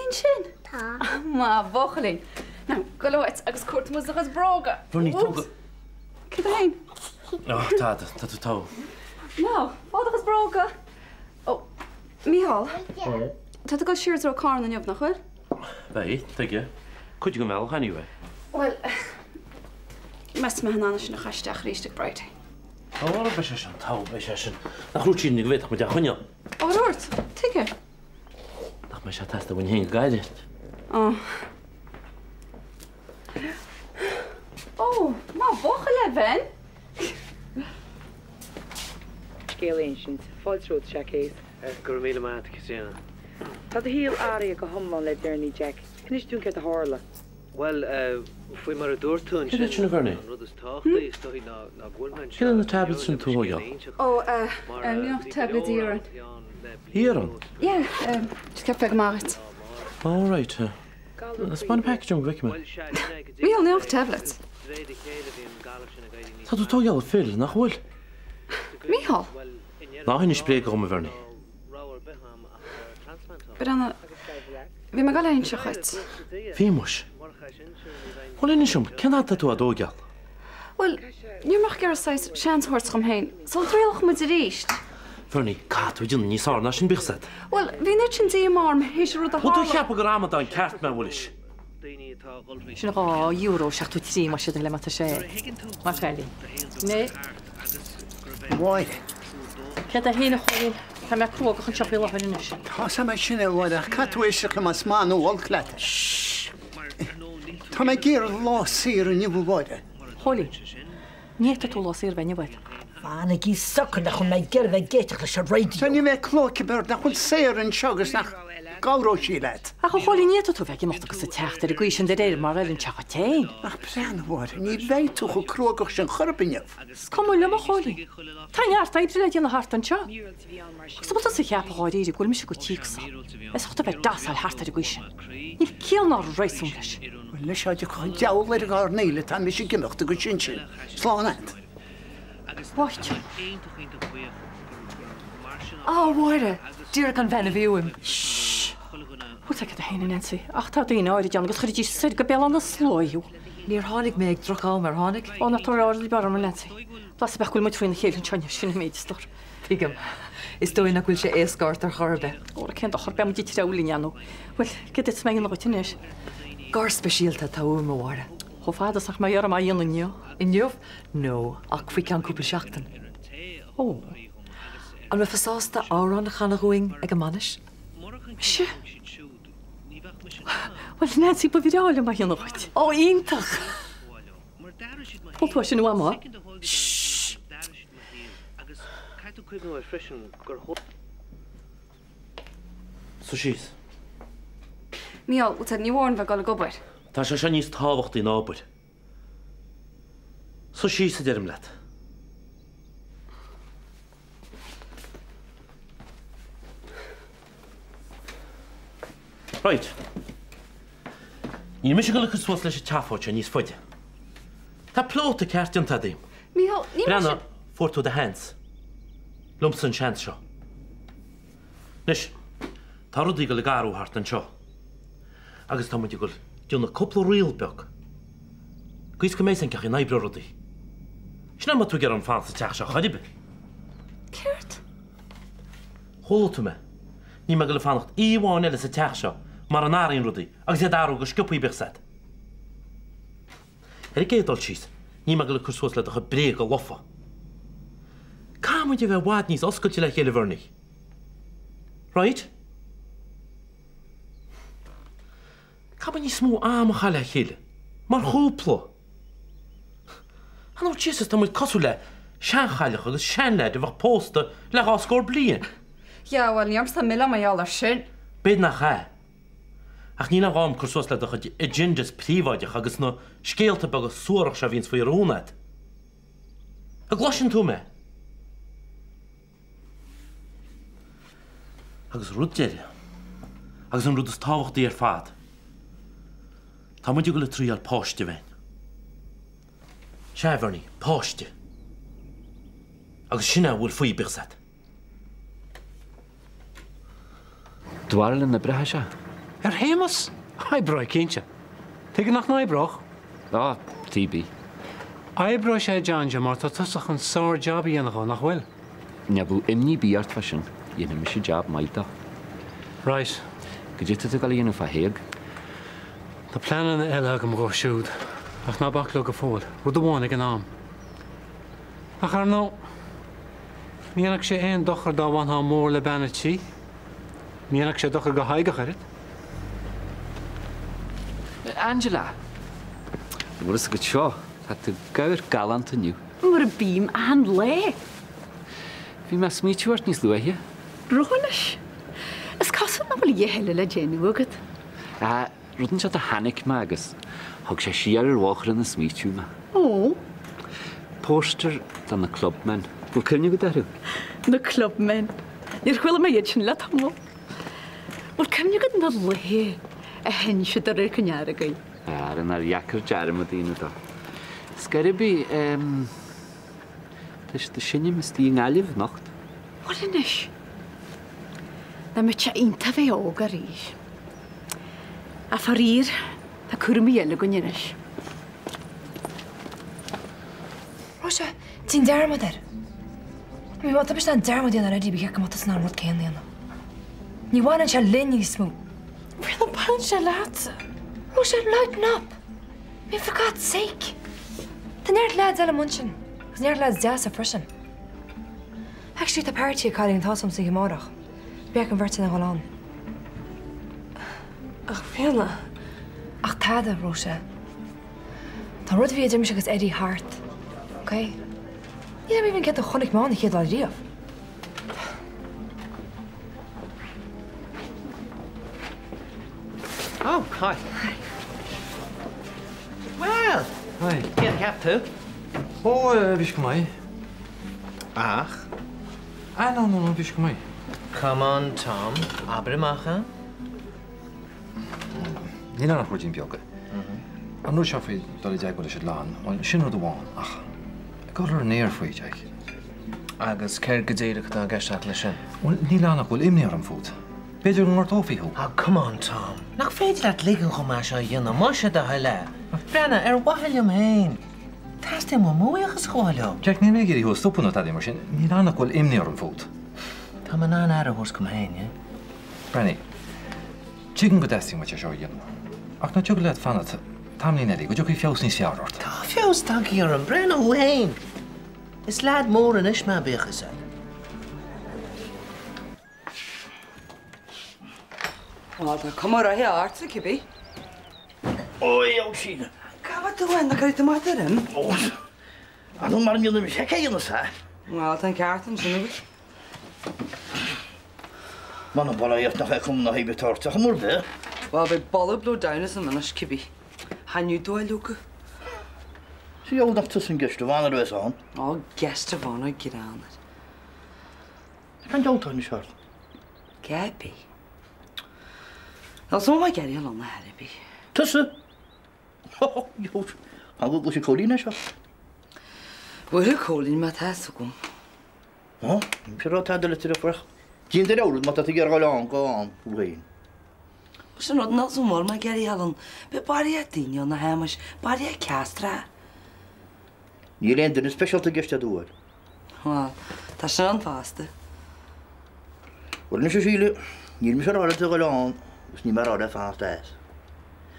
ansin? Tá. Maith an buachaillín. Now, gabh uait agus cuaird muid do chuid bróga. Bernie, tóg. Cad é féin? Ó, tada, tá tú togha. Now, fág do chuid bróga. Ó, Mícheál. Tá tú ag dul siar i dtreo Carna inniu, nach bhfuil? Beidh, tuige. Cuid den bhealach anyway. Bhuel, meas tú an mbeidh in ann é sin a chur isteach arís ag Bridie. Ó, beidh sé sin togha, beidh sé sin. Nach ndúirt sí go bhféadfadh muid é a choinneáil? Ó, dúirt, tuige. Nach mbeidh sé ag teastáil uainn féin go gairid. Ó. Ó, maith an buachaill é Ben. Scéal a insint. Fáilte romhat, Jack Hayes. Go raibh míle maith agat, Caitríona. Tá do shaol athraithe go hiomlán le deireanaí, Jack. Inis dúinn céard a tharla. Bhuel, faoi mar a dúirt tú Céard iad sin a ansin, Bhernie? an rud is tábhachtaí is dóigh ná go bhfuil mé anseo Céard iad na inniu tablets le sin mo tú a scéal a thógáil? inseacht Ó, mar níl ach bhí go taibléidí leor orainn. ann le bliain Iarann? anuas. Yeah, just ceapfá go maith dhuit. All right. Spáin an package dom go bhfeicfidh mé. Bhuel, sea, sin é go Mícheál, díreach níl ach é. tablets. De réir a chéile bhí an galar sin ag éirí níos Tá tú measa. tógáil fuil, nach bhfuil? Sa gcaoi, Mícheál! bhuel, i ndeireadh Ná na hinis bréag dála, dhom, a Bhernie. ná raibh ar bith a'm ach transplantáil. Breathnaigh, bhí mé ag dul a inseacht dhuit. Bhí muis. Bhuel, inis dom, cén fhad tá tú á dtóigeáil? Bhuel, ní raibh mé ach ag iarraidh saghas seans a thabhairt dhom féin, sula dtriailfeadh muid arís. Bhernie, caithfidh tú a dhéanamh níos fearr ná sin, bíodh 's agat. Bhuel, bhí an oiread sin díomá orm théis an rud a Bhfuil tú ag tharla. ceapadh gur amadán ceart mé, bhfuil 'fhios? Sin €2 73 más é do thoil é má tá sé. Maith cailín. Né. Mháire. Céard é féin a Chóilín? Tá mé cruógach anseo faoi láthair anois. Tá's a'm é sin a Mháire ach caithfidh tú éisteacht liom más maith nó olc leat. Tá mé ag iarraidh lá saor inniu a Mháire. Chóilín. Ní fhéadfaidh tú lá saor a bheith inniu agat. Fanaigí socair nach bhfuil mé ag iarraidh bheith ag éisteacht leis an raidió. Sea, ní bheidh clóic ar bith ort nach bhfuil Sarah anseo agus nach gcabhróidh sí leat. Ach a Chóilín, ní fhéadfaidh tú bheith ag imeacht agus ag teacht ar an gcaoi sin de réir mar a fheileann sé dhuit féin. Ach breathnaigh, a Mháire, ní bheidh tú chomh cruógach sin chor ar bith inniu. Is cuma liom, a Chóilín. Tá neart oibre le déanamh thart anseo. Agus an bhfuil tusa ag ceapadh dháiríre go bhfuil mise chomh tíosach is ucht a bheith ag dasáil thart ar an gcaoi sin? Níl ciall ná réasún leis. Bhuel, anois dá dtiocfadh an diabhal ar an gcoirnéal atá mise ag imeacht agus sin sin. Slán a'd. Mháirtín. Á, a Mháire, díreach an bhean a bhí uaim. Shh! Bhfuil tú cad é féin, a Nancy? Ach tá daoine áirid ann agus chuirfidís soir go Béal Átha na Sluaighe thú. Níor tháinig mé ag droch-am, ar tháinig? Ó, ná tabhair aird ar bith orm, a Nancy. Blas ar bith go bhfuil muid faoina chéile anseo anois, sin an méid is dóigh. Tuigim. Is dóigh nach bhfuil sé éasca ort ar chor ar bith. Óra, cén dochar, beidh muid ag treabhadh linn, ar ndóigh. Bhuel, céard is mé a dhéanamh dhuit anois? Gáir speisialta atá uaim, a Mháire. Chomh fada is nach mbeidh orm á dhéanamh inniu. Inniu? No, ach faoi cheann cúpla seachtain. Ó. An mbeifeá sásta amhrán a chanadh dhúinn ag an mbainis? Mise? Bhuel, Nancy, ba bhreá liom a dhéanamh dhuit. Ó, iontach! Bhfuil tú sin uaim, á? Shh! Suigh síos. Mícheál, bhfuil tú, ní mór dom bheith ag dul ag obair. Tá sé seo níos tábhachtaí ná obair. Suigh síos, a deirim leat. Right. Níl mise ag dul ag cur suas leis an tseafóid seo níos faide. Tá pleota ceart déanta díom. Mícheál, ní mar sin. Breathnaigh, fuair tú do sheans. Liomsa an seans seo. Anois, tá rudaí ag dul ag athrú thart anseo. Agus tá muid ag dul déanamh cúpla riail beag. Gcaoi is go mbeidh a fhios againn cén chaoi a n-oibreoidh rudaí. Sin é má tá tú ag iarraidh fanacht sa teach seo chor ar bith. Céard? Chuala tú mé. Níl mé ag dul ag fanacht oíche amháin eile sa teach seo mara n-athraíonn rudaí agus iad ag athrú go sciobthaí bíodh 's agat. Ar an gcéad dul síos, níl mé ag dul ag cur suas le do chuid bréaga lofa. Caithfidh muid a bheith i bhfad níos oscailte le chéile, Bhernie. Right? Caithfidh muid níos mó ama a chaitheamh le chéile, mar chúpla. Ah no, Jesus, tá muid cosúil le seanchailleach agus seanleaid a bheadh pósta le dhá scór bliain. Yeah, bhuel, ní ormsa an milleán mar gheall air sin. B'fhéidir nach ea. Ach níl aon ghá dom cur suas le do chuid agendas príobháideach agus na scéalta beaga suarach seo a bhíonns faoi rún agat. An gcloiseann tú mé? Agus rud deiridh, agus an rud is tábhachtaí ar fad, tá muid ag dul ag triáil páiste a bheith againn. Sea, a Bhernie, páiste. Agus sin é a bhfuil faoi, bíodh 's agat. Do bharúil an oibreoidh sé? Ar Shéamus? Oibreoidh, cinnte. Tuige nach n-oibreodh? Á, TB. Oibreoidh sé, a John Joe, mar tá tusa chun sár-jab a dhéanamh dhó, nach bhfuil? Ná bíodh imní ar bith ort fá sin, dhéanfaidh mise jab maith dó. Right. Goidé tá tú ag dul a dhéanamh fá Thaidhg? Tá pleananna eile agam dhó siúd, ach ná bac leo go fóill, rud amháin ag an am. Ach ar ndóigh, ní dhéanfadh sé aon dochar dá bhfanfá mór le bean a' tí. Ní dhéanfadh sé dochar do Thadhg ach oiread. Angela! An bhfuil fhios agat seo, tá tú gabhar galánta inniu. Mar a bím achan lá. Bhí mé ag smaoitiú ort níos luaithe. Raibh anois. Is cosúil nach bhfuil a dhath eile le déanamh agat. Ah, rud inteacht a chonaic mé agus thug sé siar ar bhóithre na smaoitiú mé. Ó? Póstaer do na Clubmen. Bhfuil cuimhne agat orthu? Na Clubmen. Níor chuala mé iad sin le tamall. Bhfuil cuimhne agat na laethe a sheinn siad i Radharc an Earagail? Ara, nár dheacair dearmad a dhéanamh dó. Scor ar bith, em, tá siad ag seinm istigh i nGaillimh anocht. Bhuel anois, dá mbeadh sé iontach a bheith óg arís. Ach faraor, tá cúramaí eile againn anois. Róise, déan dearmad air. I mean, má tá mise in ann dearmad a dhéanamh ar Eddie, ba cheart go mbeadh tusa in ann an rud céanna a dhéanamh. Ní bhaineann sé linn níos mó. Bhuel, baineann sé leatsa. Róise, lighten up! I mean, for God's sake! Tá neart leaids eile amuigh ansin, agus neart leaids deasa freisin. Actually, tá party ag cailín atá agam san oíche amárach. Bheadh an bheirt againn a dhul ann. Ach Ríona. Ach tada, Róise. Tá an rud a bhí idir mise agus Eddie thart. Ok? Níl mé even céard a chonaic mé ann an chéad lá riamh. Oh, hi. Hi. Well! Hi. Céard a cheap tú? Ó, bhí sé go maith. Ach? Ah, no, no, no, bhí sé go maith. Come on, Tom. Abair amach é. Níl ann ach ruidín beag. An rud seo faoi dul i dteagmháil leis an gclann, bhuel, sin rud amháin, ach ag dul ar an aer faoi, Jack. Agus céard go díreach atá i gceist agat leis sin? Bhuel, níl ann ach go bhfuil imní orm fút. B'fhéidir go ngortófaí thú. Ah, come on, Tom. Nach féidir leat ligean dhom é seo a dhéanamh, más é do thoil é. Breathnaigh, ar mhaithe liom féin. Teastaíonn uaim mo bhuíochas a ghabháil leo. Jack, níl mé ag iarraidh thú a stopadh nó tada mar sin, níl ann ach go bhfuil imní orm fút. Tá mé in ann aire a thabhairt dhom féin, yeah? Breathnaigh, tuigim go dteastaíonn uait é seo a dhéanamh, ach nach dtiocfadh leat fanacht tamaillín eile go dtiocfaidh feabhas níos fearr ort? Tá feabhas tagtha orm, breathnaigh thú féin! Is leaid mór anois mé, bíodh fhios agat. Á, tá cuma ráithe ortsa, cibé. Oi, a Shíle. Cá bhfuil tú féin, nach raibh tú maith orm? Ó, ar ndóigh mar a mbíonn mise ag déanamh, sea. Bhuel, tá an ceart ansin agat. M'anam bulaíocht nach é cuma na hoibre atá ort, ach an bhfuil? Bhuel, beidh boladh blow down as an anois, cibé. Thaitneodh dó leoga. Sa dheabhal nach tusa an guest of honour a bheas ann? Ó, guest of honour, greannmhar. Cén deabhal atá anois ort? Cibé. Níl súil mhaith ag éirí liom ar bith. Tusa? Ó, an bhfuil sé Cóilín é seo? Bhuail Cóilín mé, tá fhios agam. Ó, sé rud tada le tuilleadh fuirch. Déan do rogha rud má tá tú ag iarraidh dul ann, gabh ann, thú féin. Sin rud níl súil mhaith ag éirí liom. Beidh barraíocht daoine ann, a Shéamais, barraíocht ceastrach. Níl aon duine speisialta i gceist a dúil. Bhuel, tá sin ann fosta. Bhuel anois a Shíle, níl mise ag rá leat a dhul ann agus níl mé ag rá leat fanacht as.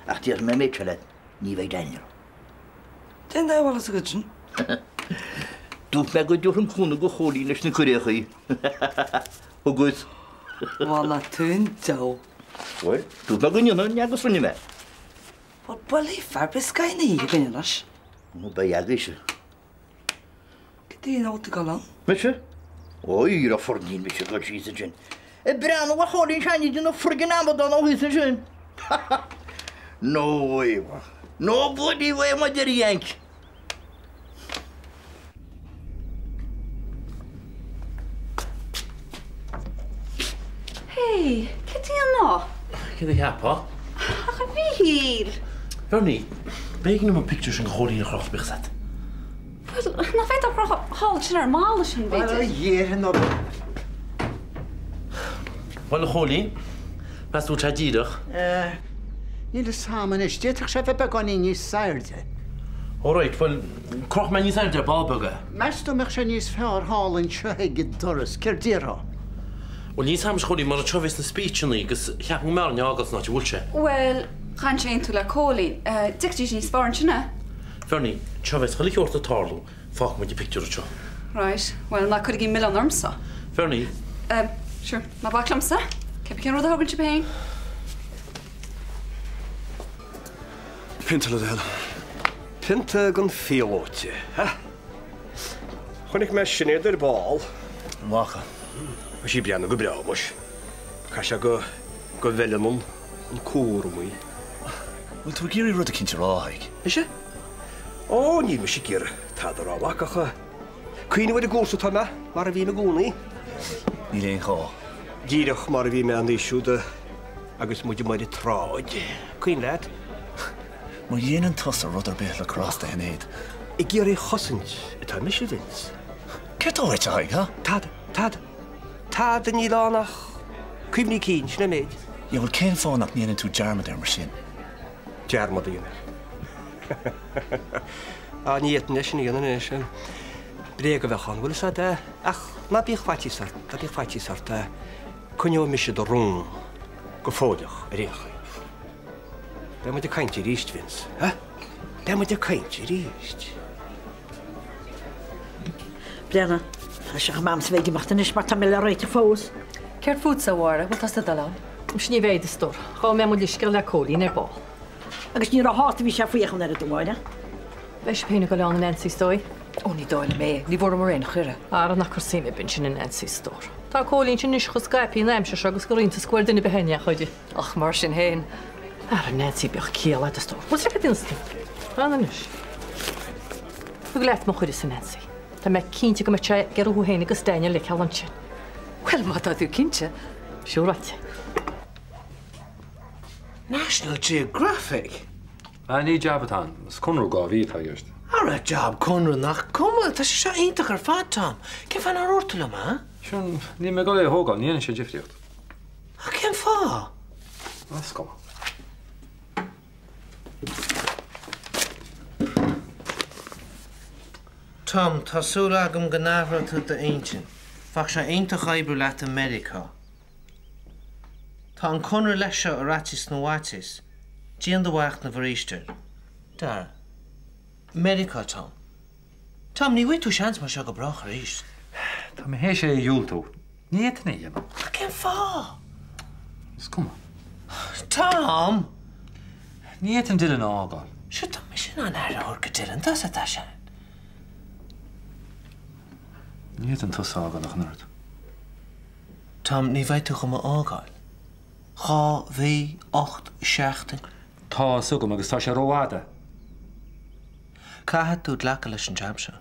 Ach déarfaidh mé an méid seo leat, ní bheidh Daniel. Cén dóigh a bhfuil fhios agat sin? Dúirt mé go dtabharfainn cúnamh do Chóilín leis na cuiréachaí. Agus. Bhuel, nach tú an diabhal. Bhuel, dúirt mé go ndéanfainn agus rinne mé. Bhuel, buailfidh fear beidh scoth na hoíche againn anois. Ó, beidh agaibhse. Cad é an áit ag dul ann? Mise? Ó, ar níl mise ag dul síos ansin. Ag breathnú ar Chóilín Seáinín ag déanamh friggin' amadán ó thíos ansin. No way. No bloody way, mar a deir an Yank. Hey, cad é an ná? Céard a cheapfá? Ach a Mhíchíl! Bernie, b'éigean dom an pictiúr sin de Chóilín a chrochadh, bíodh 'fhios agat. Bhuel, nach bhféadfá a chrochadh thall sin ar an mballa sin, b'fhéidir? Bhuel, a Dhia, Bhuel, a Chóilín, Meas tú an bhfuil sé díreach? Eh, níl fhios a'm anois. D'fhéadfadh sé bheith beagáinín níos airde. Alright, bhuel, crochfaidh mé níos airde ar ball beag é. Meas tú an mbeadh sé níos fearr thall anseo ag an doras, céard déarfá? Bhuel, níl fhios a'm, a Chóilín, mar anseo a bheas na speechannaí agus cheapfainn go mb'fhearr é a fhágáil san áit a bhfuil sé. Bhuel, chan aontú le Cóilín. D'fheicfidís níos fearr ansin é. Bernie, anseo a bheas chuile sheort ag tarlú, fágfaidh muid an pictiúr anseo. Right, bhuel, ná cuirigí milleán ormsa. Bernie. Sure, ná bac liomsa. Cébí cén rud a thograíonn sibh féin. Pionta le do thoil. Pionta den phíolóite, ha? Chonaic mé Sinéad ar ball. An bhfaca? Bhí sí ag breathnú go breá, muis. Caithfidh sé go, go bhfeileann an, an cúram í. Bhfuil tú ag iarraidh rud eicínt a rá, a Thaidhg? Mise? Ó, níl mise ag iarraidh tada a rá, a mhac, ach cuimhneamh ar an gcúrsa atá mé, mar a bhím i gcónaí. Níl aon ghá. Díreach mar a bhí mé an oíche siúd agus muid amuigh ar an tsráid. Cuimhin leat? Má dhéanann tusa rud ar bith le cur as do Shinéad. Ag iarraidh í a chosaint atá mise, a Vince. Céard tá uait, a Thaidhg, ha? Tada, tada, tada, níl ann ach cuimhní cinn, sin an méid. Yeah, bhuel, cén fáth nach ndéanann tú dearmad air mar sin? Dearmad a dhéanamh air? Á, ní fhéadfainn é sin a dhéanamh anois. Bréag a bheadh ann, bhfuil fhios a'd, ach ná bíodh faitíos ort, ná bíodh faitíos ort, coinneoidh mise do rún go fóilleach ar aon chaoi. Beidh muid ag caint arís, Vince, ha? Beidh muid ag caint arís. Breathnaigh, tá sé chomh maith a'msa bheith ag imeacht anois mar tá mé le réiteach fós. Céard fútsa, a Mháire, bhfuil tusa ag dul ann? Muise ní bheidh, a stór. Gabhfaidh mé mo leithscéal le Cóilín ar ball. Agus ní róshásta a bhí sé faoi ach an oiread, a Mháire. Beidh sibh féin ag dul ann, a Nancy, is dóigh. Ó, ní dóigh liom é. Ní bhfuaireamar aon chuireadh. Ara, ná cuir suim ar bith ansin i Nancy, a stór. Tá Cóilín sin anois chomh scaipthe an aimsir seo agus gur iontas go bhfuair duine ar bith aithne uirthi. Ach mar sin féin. Ara, Nancy, bíodh ciall agat, a stór. Bhuel, seo cad é Fan anois. Thig leat mo chuireadh-sa, Nancy. Tá mé cinnte go mbeidh sé ag iarraidh thú féin agus Daniel a fheiceáil ansin. Bhuel, má tá tú cinnte. Siúráilte. National Geographic? Ah, ní jab atá ann. Is conradh 2 mhí atá i gceist. Ara, jab, conradh, nach cuma! Tá sé seo iontach ar fad, Tom. Cén fáth nár dhúirt tú liom, ha? Sure, níl mé ag dul é a thógáil, ní dhéanann sé difríocht. Ach cén fáth? Is cuma. Tom, tá súil agam go n-athróidh tú d'intinn. Bheadh sé iontach oibriú leat i Meiriceá. Tá an conradh leis seo ar fhaitíos na bhfaitíos. Déan do mhachnamh arís air. Dara. Meiriceá, Tom. Tom, ní bhfaighidh tú seans mar seo go brách arís. Tá mé théis é a dhiúltú. Ní fhéadfainn é a dhéanamh. Ach cén fáth? Is cuma. Tom! Ní fhéadfainn Dylan a fhágáil. Sure, tá mise in ann aire a thabhairt go Dylan, tá sé, tá sé. Ní fhéadfainn tusa a fhágáil ach an oiread. Tom, ní bheidh tú chun m'fhágáil. 2 mhí, 8 seachtain. Tá a fhios agam agus tá sé rófhada. Caithfidh tú glacadh leis an jab seo.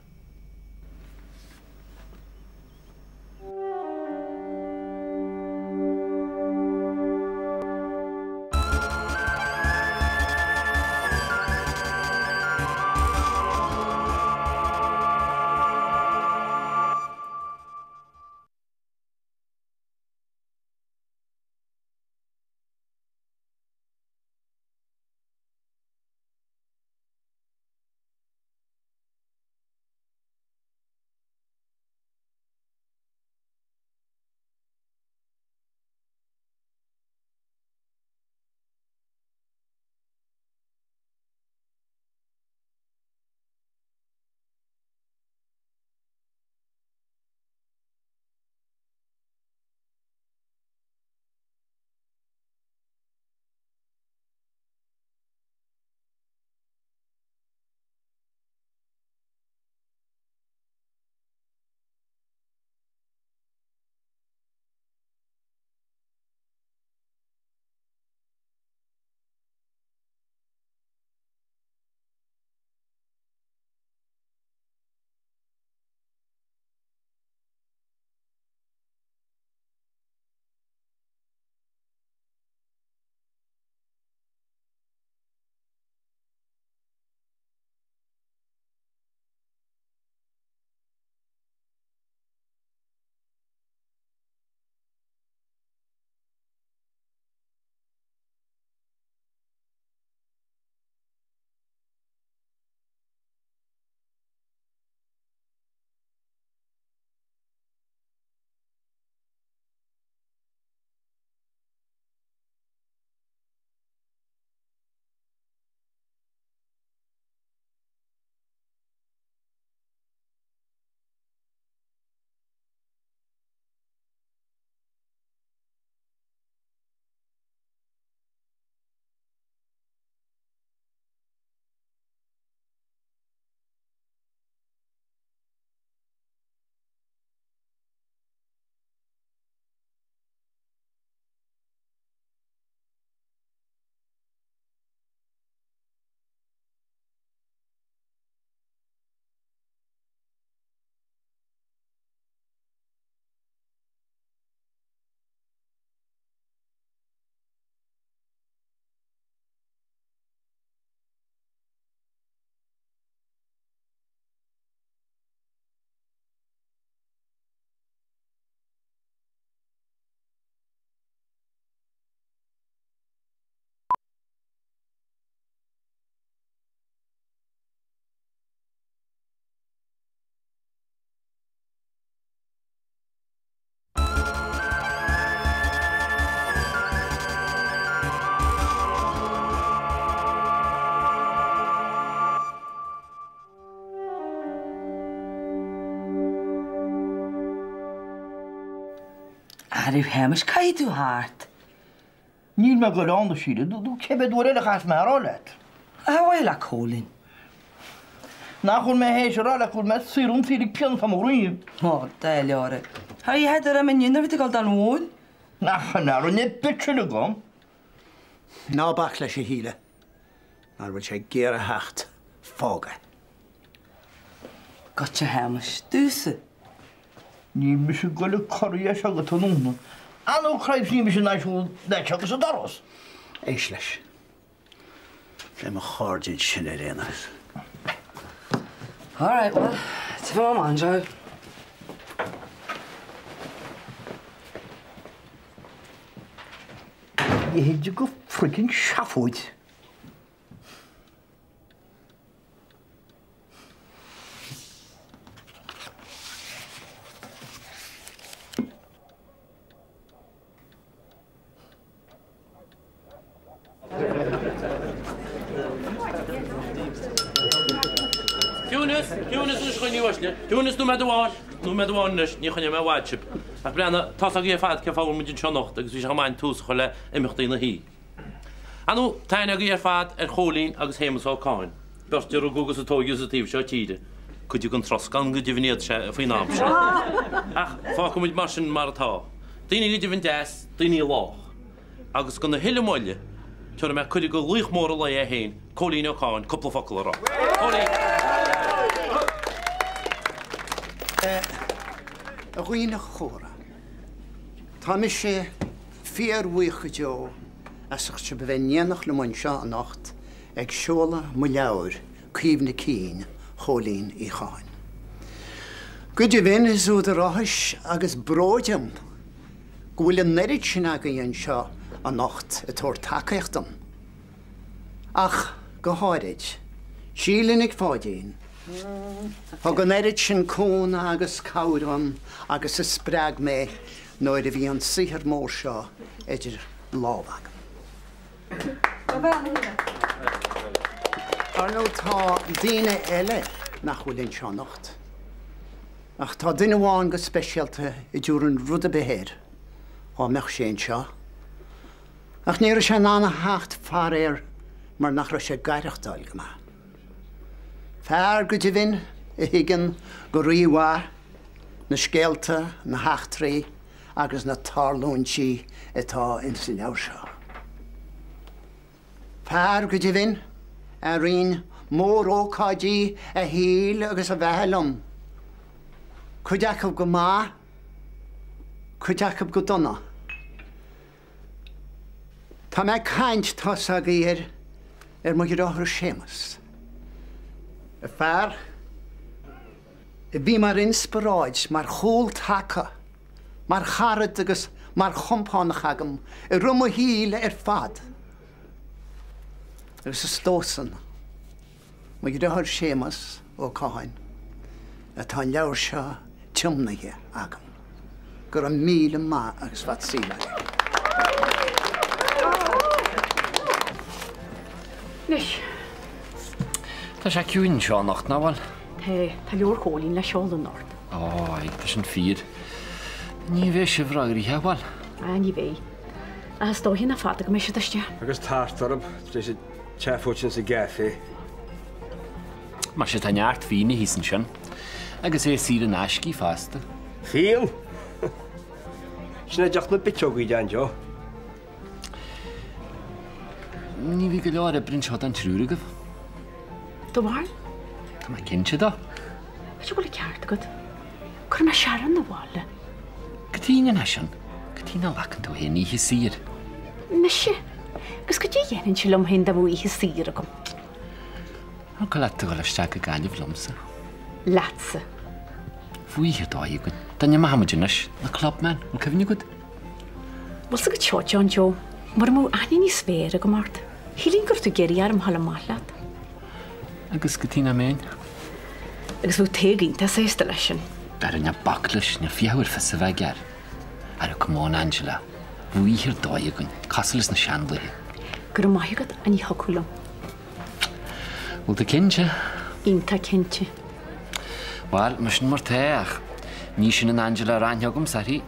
Ara a Shéamais, caithfidh tú theacht. Níl mé ag goil ann, a Shíle, nó cé mhéad uair eile a chaithfeas mé a rá leat? Ar mhaithe le Cóilín. Nach bhfuil mé théis a rá leat go bhfuil mé saor ón tsaol ag pian fá mo dhroim? Ó, Dia leor. Thar oíche fhada roim inniu nuair a bhí tú ag dul don mhóin. Nach rinne bit sin agam. Ná bac leis, a Shíle. Mara bhfuil sé ag iarraidh theacht, fág é. Goitse a Shéamais, domhsa. Níl mise ag goil ag corraí as seo go tráthnóna. Ah no Christ níl mise in ann siúl leat seo agus an doras. Éist leis. Beidh mo chairde ansin ar aon nós. All right, well, tiocfaidh mé amach anseo. Leithéid de friggin seafóid. Ciúnas, ciúnas anois a dhaoine uaisle, ciúnas nóiméad amháin, nóiméad amháin anois, ní choinneoidh mé i bhfad sibh. Ach breathnaigh, tá's agaibh ar fad cén fáth a bhfuil muid anseo anocht agus bhí sé chomh maith tús a chur le imeachtaí na hoíche. Ar ndóigh, tá aithne agaibh ar fad ar Chóilín agus Shéamus Ó Catháin, beirt a rugadh agus a tóigeadh sa taobh seo tíre, cuid den troscán go deimhin iad sé faoin am seo. Ach fágfaidh muid mar sin mar atá. Daoine go deimhin deas, daoine lách. Agus gan a thuilleadh moille, tabharfaidh mé cuireadh do laoch mór an lae é féin, Cóilín Ó Catháin, cúpla focal a rá. Cóilín! A dhaoine chóra, tá mise fíorbhuíoch go deo as ucht sibh a bheith in éineacht liom anseo anocht ag seoladh mo leabhair, Cuimhne Cinn Chóilín Uí Chatháin. Go deimhin, is údar áthais agus bróid dom go bhfuil an oiread sin agaibh anseo anocht ag tabhairt tacaíocht dom. Ach go háirid, Síle Nic Pháidín, thug an oiread sin cúnamh agus cabhair dom agus a spreag mé nuair a bhí an saothar mór seo idir lámha agam. Ar ndóigh tá daoine eile nach bhfuil anseo anocht, ach tá duine amháin go speisialta a dtabharfainn rud ar bith air dhá mbeadh sé anseo. Ach ní raibh sé in ann a theacht faraor mar nach raibh sé ag aireachtáil go maith. Fear go deimhin a thuigeann go rímhaith na scéalta, na heachtraí agus na tarlúintí atá ins an leabhar seo. Fear go deimhin a roinn mórócáidí a shaoil agus a bheatha liom, cuid acu go maith, cuid acu go dona. Tá mé ag caint, tá's agaibh, ar ar mo dheartháir Séamus. Fear a bhí mar inspioráid, mar chúl taca, mar charad agus mar chompánach agam i rith mo shaoil ar fad. Agus is dósan, mo dheartháir Séamus Ó Catháin, atá an leabhar seo tiomnaithe agam. Go raibh míle maith agus fad saoil agaibh. Anois. Tá sé ciúin anseo anocht, nach bhfuil? Tá, tá leabhar Chóilín le seoladh anocht. Ó, aye, tá sin fíor. Ní bheidh sibh róghnoitheach, bhfuil? Á, ní bheidh. Ach is dóiche nach fada go mbeidh siad istigh. Agus tart orthu, tar éis an tseafóid sin sa gcaife. Mar sin tá neart fíona thíos ansin. Agus é saor in aisce fosta. Fíon? Sin é deoch na bpiteogaí, Dan Joe. Ní bhí go leor oibre anseo don triúr agaibh. Do bharúil? Tá mé cinnte de. B'fhéidir go bhfuil an ceart agat. Cuirfidh mé searán abhaile. Cad chuige a ndéanfá sin? Cad chuige nach nglacann tú féin oíche saor? Mise? Agus cad é a dhéanfainnse liom féin dá mbeadh oíche saor agam? Thiocfadh leat a dhul isteach go Gaillimh liomsa. Leatsa. Bheadh oíche ar dóigh againn. Dá n-imeodh muid anois, na clubmen, bhfuil cuimhne agat? Bhfuil 's agat seo, John Joe, mura mbeadh aithne níos fearr agam ort, shílfinn go raibh tú ag iarraidh orm dhul amach leat. Agus cad chuige nach mbeinn? Agus bheadh Tadhg iontach sásta leis sin. Ara ná bac leis, ná fiach air fios a bheith aige air. Ara come on Angela, bheadh oíche ar dóigh againn, cosúil leis na seanlaethe. Go raibh maith agat, ach ní thiocfadh liom. Bhfuil tú cinnte? Iontach cinnte. Bhuel, mar sin mar tá, ach ní sin an Angela a raibh aithne agamsa uirthi.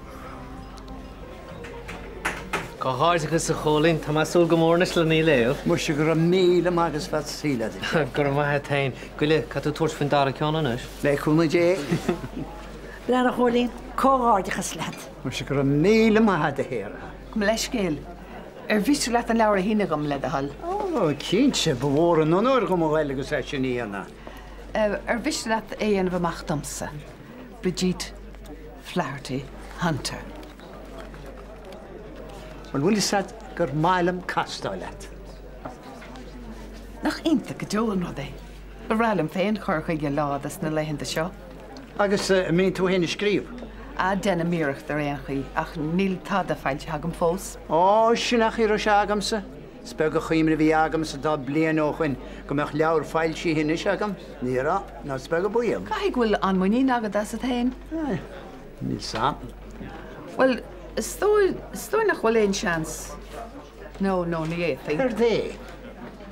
Comhghairdeachas a Chóilín, tá mé ag súil go mór anois lena léamh. Muise go raibh míle maith agat is fad saoil agat. Go raibh maith a't féin. Goile, cad tá tú tabhairt faoin dara ceann anois? Le cúnamh Dé. Bhuel a Chóilín, comhghairdeachas leat. Muise go raibh míle maith a't a Shéara. Gabh mo leithscéal. Ar mhiste leat an leabhar a shíneadh dhom, le do thoil? Ó, cinnte, ba mhór an onóir dhom a ghoil agus é sin a dhéanamh. Ar mhiste leat é a dhéanamh amach domsa? Brigitte Flaherty Hunter. An bhfuil fhios a't gur maith liom castáil leat? Nach iontach go deo an rud é? Ba bhreá liom féin cur chuige lá des na laethanta seo. Agus an mbíonn tú féin ag scríobh? Ah, déanaim iarracht ar aon chaoi, ach níl tada foilsithe agam fós. Ó, sin an chaoi a raibh sé agamsa. Is beag an chuimhne a bhí agamsa tá bliain ó shoin go mbeadh leabhar foilsithe anois agam. Ní raibh, ná is beag an baol. Caithfidh go bhfuil an-mhuinín agat asat féin? Níl 's a'm. Bhuel, is dóigh, is dóigh nach bhfuil aon seans. No, no, ní fhéadfaí. Céard é?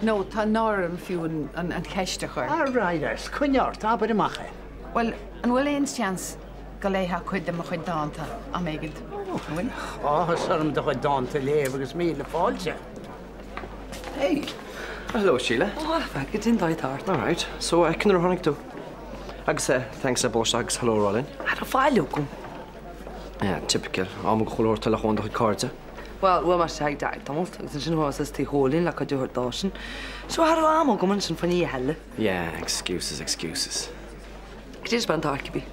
No, tá náire orm fiú an, an, an cheist a chur. Ah, right, arse, coinnigh ort, abair amach é. Bhuel, an bhfuil aon seans go léifeá cuid de mo chuid dánta am éigint? An bhfuil? Áthas orm do chuid dánta a léamh agus míle fáilte. Hey! Hello, Sheila. Oh, a mhic, goidé an dóigh atá ort. All right. So, conas a tháinig tú? Agus eh, thanks le bualadh isteach agus hello a rá linn. Cha raibh faill agam. Yeah, typical. Am go chuile shórt eile chugainn do chuid cairde. Bhuel, bhuail mé isteach ag Daid tamalt agus ansin chuaigh mé suas tigh Chóilín le cuidiú a thabhairt dósan. So cha raibh am agam ansin fá ní eile. Yeah, excuses, excuses. Goidé an atá ort cibé.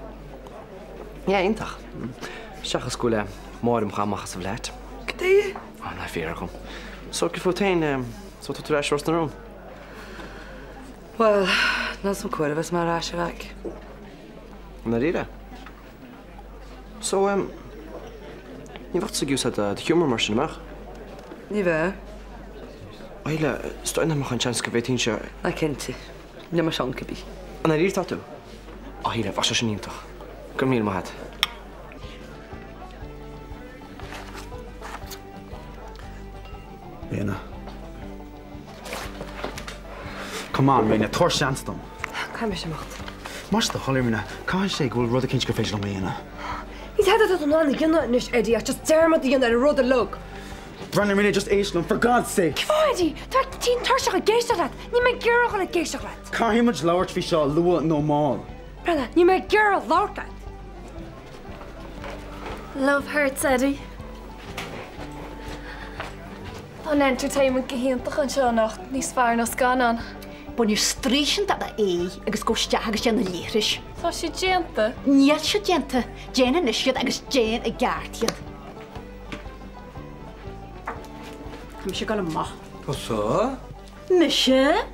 Yeah, iontach. Seachas go bhfuil eh, Máire mo chaitheamh amach as an bhflat. Goidé? Oh, ná fiafraigh dhom. So, céard fút féin, so tá tú ar ais Ros na Rún? Bhuel, níl 's a'm cá huair a bheas mé ar ais, a mhic. I ndáiríre? So, em, ní bheadh tú ag úsáid do sheomra mar sin, an mbeadh? Ní bheadh. Bhuel, is dóigh nach mbeadh aon seans go bhféadfainnse. Ná cinnte. Níl mise ann cibé. I ndáiríre atá tú? Á, shíle, bheadh sé sin iontach. Go raibh míle maith agat. Lena. Come on, Rena, tabhair seans dom. Caithfidh mise imeacht. Más do thoil é, Rena, caithfidh sé go bhfuil rud eicínt gur féidir liom a dhéanamh. Ní tada atá tú in ann a dhéanamh anois, Eddie, ach just dearmad a dhéanamh ar an rud uilig. Bhreathnaigh Rena, just éist liom, for God's sake! Cén fáth, Eddie? Tá mé tinn tuirseach ag éisteacht leat! Níl mé ag iarraidh a dhul ag éisteacht leat! Caithfidh muid labhairt faoi seo luath nó mall. Breathnaigh, níl mé ag iarraidh labhairt leat! Love hurts, Eddie. Tá an entertainment go hiontach anseo anocht, níos fearr ná scannán. Bain straoisean de d'aghaidh agus gabh isteach agus déan na leithris. Tá siad déanta. Níl siad déanta. Déan anois iad agus déan i gceart iad. Tá mise ag dul amach. Tusa? Mise?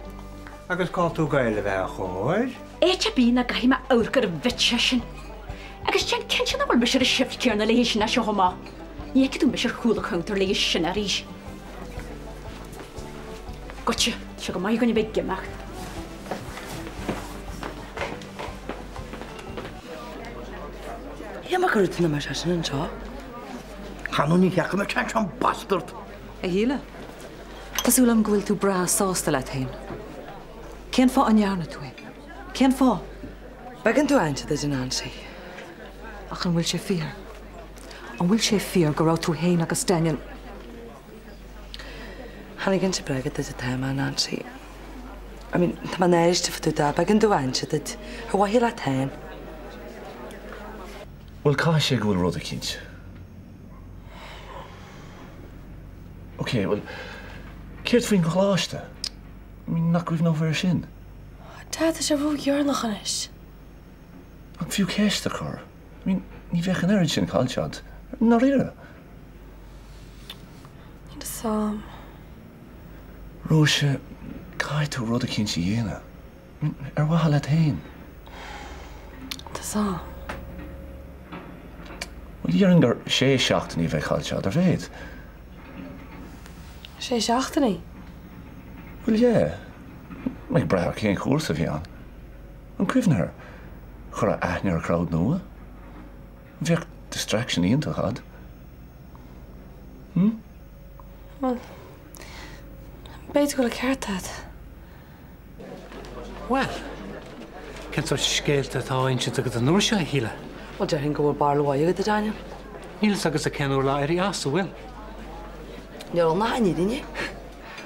Agus cá bhfuil tú ag goil a bhean chóir? Áit ar bith nach gcaithfidh mé amharc ar an bhitch sin. Agus déan cinnte nach bhfuil mise ar an shift céanna léi sin as seo amach. Ní fheicfidh tú mise ar chúl an chuntair léi sin arís. Goitse, tá sé go maith againn a bheith ag imeacht. Shíl mé go raibh duine mar sin anseo. Chanadh ní sheachain mé teint an bastard! A Shíle, tá súil agam go bhfuil tú breá sásta leat féin. Cén fáth a ndearna tú é? Cén fáth? B'éigean domh a inse duit, a Nancy. Ach an bhfuil sé fíor? An bhfuil sé fíor go raibh tú féin agus Daniel. Chan ag inse bréige duit atá mé, a Nancy. I mean, tá mé náiriste fá dtaobh de, b'éigean domh a inse duit, ar mhaithe leat féin. Bhuel, caithfidh sé go bhfuil rud eicínt. Ok, bhuel, céard faoin gcoláiste? I mean, nach gcuimhneofar air sin? Dad, tá sé ródheireanach anois. Ach fiú ceist a chur. I mean, ní bheadh an oiread sin caillte agat, i ndáiríre. Níl fhios a'm. Róise, caithfidh tú rud eicínt a dhéanamh. I mean, ar mhaithe leat féin. Tá 'fhios a'm. Bhuel, déarfainn gur sé seachtainí a bheidh caillte agat ar a mhéad. Sé seachtainí? Bhuel, yeah. Ag brath ar cén chúrsa a bhí ann. An cuimhin leat? Chuirfeá aithne ar crowd nua? Bheadh distraction iontach a'd. Hm? Bhuel, b'fhéidir go bhfuil an ceart a'd. Bhuel, cén sórt scéalta atá á insint agat an uair seo, a Shíle? Bhuel, déarfainn go bhfuil barúil mhaith agat, a Daniel. Níl fhios agatsa cén uair le éirí as, an bhfuil? Níor ann ach an fhírinne.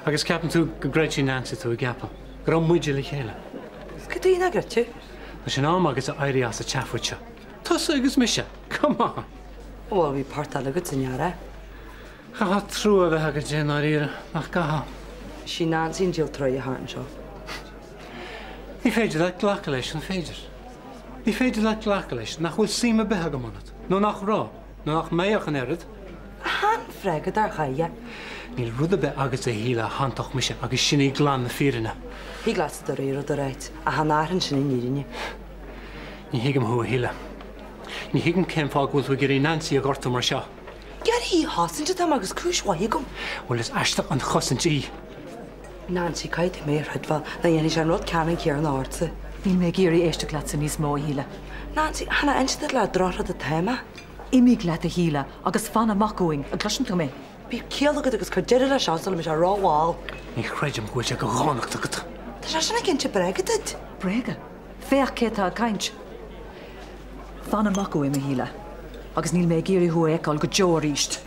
Agus ceapann tú go gcreidfidh Nancy tú ag ceapadh go raibh muide le chéile? Cad chuige nach gcreidfeadh? Tá sé in am agatsa éirí as an tseafóid seo. Tusa agus mise! Come on! Bhuel, bhí páirt eile agat sa ngearán. Chaithfeá trua a bheith agat di i ndáiríre, nach gcaithfeá? Sí Nancy an diabhal troigh thart anseo. Ní féidir leat glacadh leis, an féidir? Ní féidir leat glacadh leis nach bhfuil suim ar bith agam ionat, nó nach raibh, nó nach mbeidh ach an oiread. Chan freagra dar chaighe. Níl rud ar bith agatsa a Shíle a shantódh mise agus sin í glan na fírinne. Thig leatsa do rogha rud a ráit, ach chan athraíonn sin an fhírinne. Ní thuigim thú, a Shíle. Ní thuigim cén fáth go bhfuil tú ag iarraidh Nancy a ghortú mar seo. Ag iarraidh í a chosaint atá mé agus cúis mhaith agam. Bhuel, is aisteach an chosaint í. Nancy, caithfidh tú mé a chreidbheáil nó dhéanfaidh sé an rud ceannann céanna ortsa. Níl mé ag iarraidh éisteacht leatsa níos mó, a Shíle. Nancy, chan ag inse duit le drochrud atá mé. Imigh leat, a Shíle, agus fan amach uainn, an gcloiseann tú mé? Bíodh ciall agat agus cuir deireadh leis seo sula mbeidh sé rómhall. Ní chreidim go bhfuil sé de dhánacht agat. Tá sé sin ag inse bréaga duit. Bréaga? Féach cé atá ag caint. Fan amach uaim, a Shíle, agus níl mé ag iarraidh thú a fheiceáil go deo arís.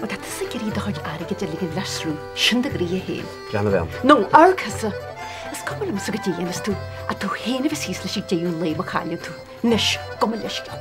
Má tá tusa ag iarraidh do chuid airgid a ligean le sruth, sin do ghnoithe féin. Lean a bhean. Nó amharc thusa! Is cuma liomsa goidé a dhéanfas tú, ach tú féin a bheas thíos leis ag deireadh an lae má chailleann tú. Anois, gabh mo leithscéal.